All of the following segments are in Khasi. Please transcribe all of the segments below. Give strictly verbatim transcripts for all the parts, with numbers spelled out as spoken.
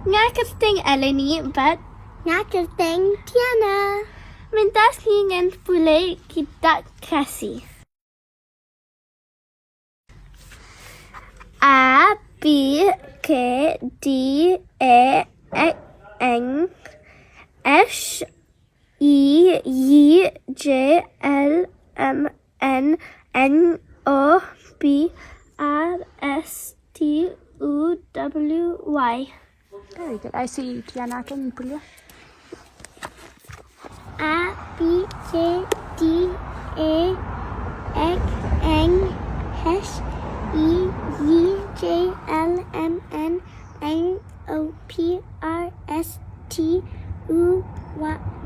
Nga kyrteng Eleni bad nga kyrteng Tiana. Mynta sngewbha ngan pule ki dak Khasi. A, B, K, D, E, F, N, H, I, J, L, M, N, N, O, P, R, S, T, U, W, Y. Very good. I see Tiana, can you pull your A, B, C, D, E, F, N, H, I, J, L, M, N, N, O, P, R, S, T, U,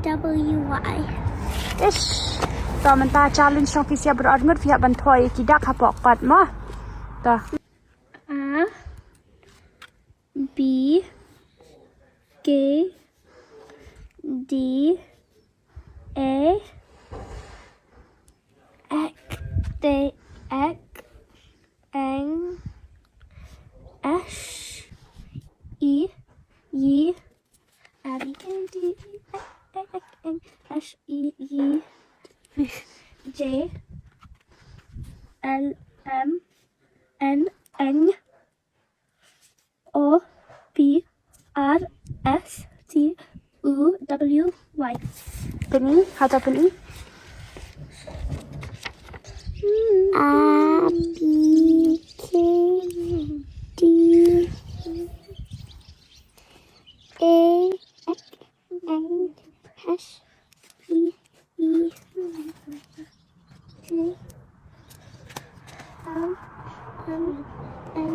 W, Y. Ish. To mynta challenge jong phi sha baroh arngut, phi hap ban thoh ïa ki dak hapoh kot mo. To. A, B, K, D, E, F, T, F, N, H, I, J, L, M, N, H, I, J, J, L, M, N, N, O, P, R, S, T, U, W, Y. Pyni, hato pyni? A, B, K, D, E, F, N, H, I, J, L, M, N,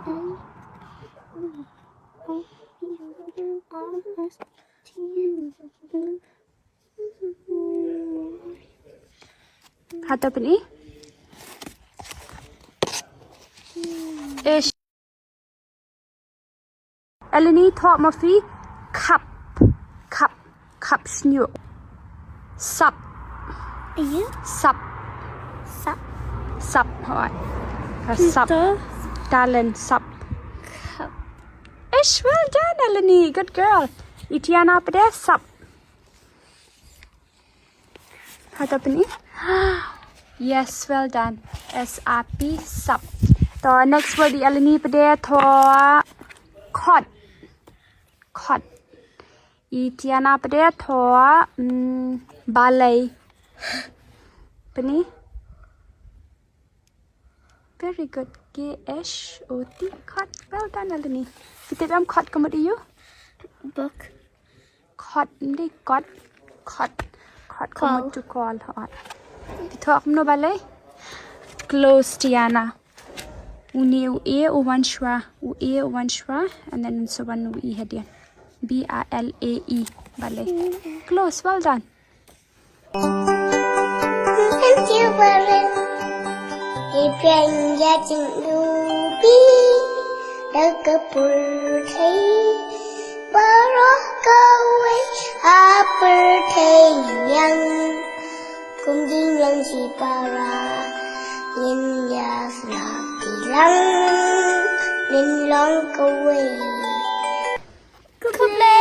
N, O, P, R, S, T, U. Hato pyni? Ish. Eleni, thoh ma phi khap, khap, khap shñiuh. Sap. Ayu? Sap. Sap. Sap, hooid. Ka sap. Ito. Talent, sap. Khap. Ish, well done, Eleni. Good girl. I Tiana pat de, sap. Hato pyni? Yes, well done. S A P, sap. To next word i Eleni pat de thoh khot. Khot. I Tiana pat de thoh, mm, balei. Pyni? Very good. K H O T, khot. Well done, Eleni. Phi tip em khot ka mut aïu? Book. Khot, ym dei kot. Khot. Khot ka mut to call. Hooid. Phi thoh kumno balei? Close, Tiana. Une u A u wan shuwa. U A u wan shuwa. And then un sa wan u E hadien. B A L E I. Balei. Close. Well done. Thank you, Baron. Ibrahim ya jingdubi da ka pyrthei baroh kawei ha pyrthei yang. Kum jinglang shi para ngin ïa sngap bilang ngin long kawei. Khublei.